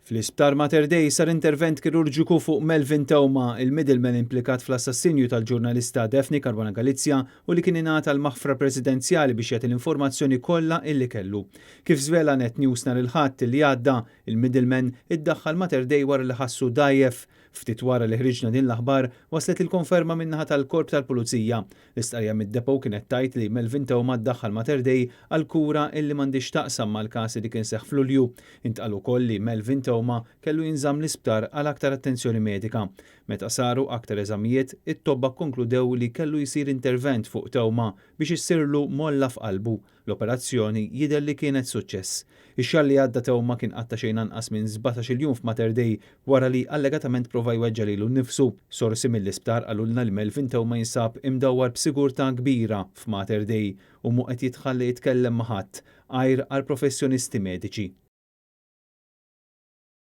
Fl-Isptar Mater Dei sar intervent kirurġiku fuq Melvin Theuma, il-middleman implikat fl-assassinju tal-ġurnalista Daphne Caruana Galizia u li kien ingħata l-maħfra presidenzjali biex jagħti l-informazzjoni kollha illi kellu. Kif żvela Net News nhar il-Ħadd li għadda, il-middleman iddaħħal Mater Dei wara li ħassu dgħajjef. Ftit wara li ħriġna din l-aħbar waslet il-konferma min-naħa tal-Korp tal-Pulizija. L-istqarrija mid-depot kienet tgħid li Melvin Theuma ddaħħal Mater Dei għal kura illi m'għandix taqsam mal-każ li kien seħħ f'Lulju. Intqal ukoll li Melvin Theuma kellu jinżamm l-isptar għal aktar attenzjoni medika. Meta saru aktar eżamijiet, it-tobba konkludew li kellu jsir intervent fuq Theuma biex issirlu molla f'qalbu. L-operazzjoni jidher li kienet suċċess. Ix-xahar li għadda Theuma kien qatta' xejn anqas minn 17 jum f'Mater Dei wara li allegatament prova jweġġa' lilu nnifsu. Sorsi mill-isptar qalulna li Melvin Theuma jinsab imdawwar b'sigurtà kbira f'Mater Dei u mhu qed jitħalla jitkellem ma' ħadd għajr għal professjonisti mediċi.